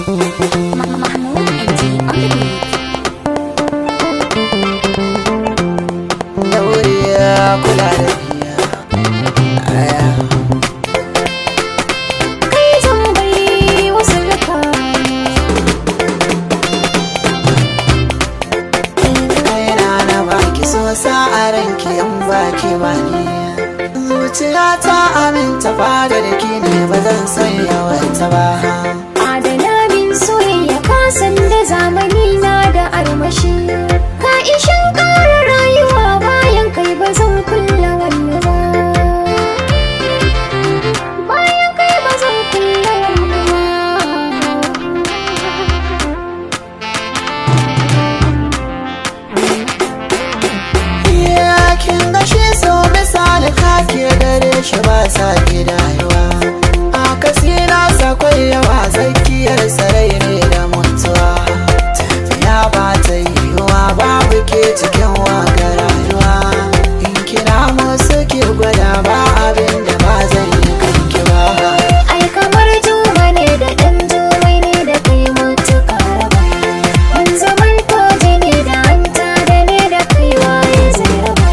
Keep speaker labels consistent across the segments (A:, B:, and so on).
A: Mahmoud MG on the beat.
B: Dauriya kula da biya aya.
A: Kai zan bai wasu raka.
B: Kaina na baki so sa'a ranki in baki bani. Zuciya ta aminta fadar ki ne, ba zan sanya wata ba.
A: Adana min soyayya, ka san da zamani na da armashi. Ka ishin ƙara rayuwa, bayan kai ba zan kulla wani ba. Bayan kai ba zan kulla wani ba.
B: Iya kin ga shi so misali kake gare shi ba sa gidayewa. Akasi na sakwai yawa, tsakiyar sarai ne da mutuwa. Tafiya ba ta yiwuwa babu ke cikin waka rayuwa. In kira musu ki gwada, ba abin da ba zan yi kanki ba.
A: Ai kamar juma ne da ɗan jumai ne da kai mutuka raba. Mun zaman koje ne da hanta da ne da kai, waye zai raba.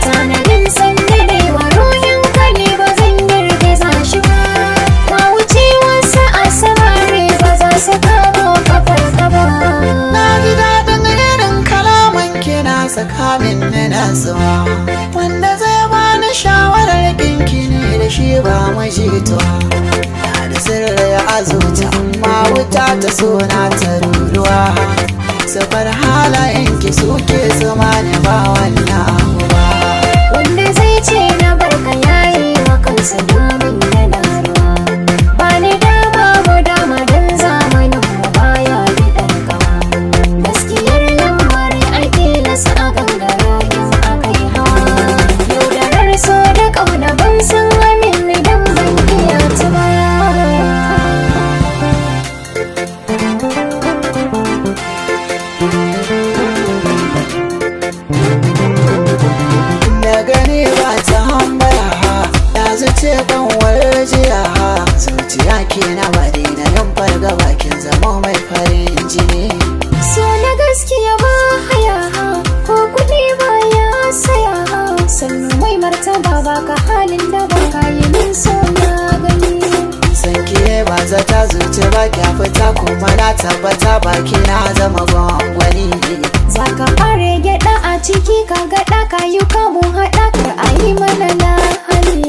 A: Tanadin sanne ne wa ruhin ka ne, ba zan girgiza shi ba. Ka wuce wasu a samari, ba za su kamo kafar ka ba.
B: Na ji daɗin irin kalaman kina tsakanin na nasuwa. Wanda zai bani shawarar kinki ne da shi ba majituwa. Na da sirri a zuci amma wuta ta sona ta ruruwa. Safar halayen ki suke zama ne ba wannan abu ba.
A: Wanda zai ce na barka yayi wa kansa domin yana ruwa. Ba ni dama mu dama don zamanin mu baya gidan kawa. Gaskiyar lamari ai tilasa a gangara in aka yi hawa. Yaudarar so da ƙauna ban san amin idan ban iya ta ba.
B: Da gani ba ta hambara ha, ya zuce ban warjiya ha. Zuciya ke na bari na yin fargaba, kin zama mai farin jini.
A: So na gaskiya ba haya ha, ko kuɗi ba ya saya ha. Sannu mai martaba, baka halin da baka yi min, so na gani.
B: San ke ba zata zuci ba kya fita, kuma na tabbata baki na zama gwangwani.
A: Za ka fara gyaɗa a ciki, ka gaɗa ka yi kamun haɗa kar a yi mana lahani.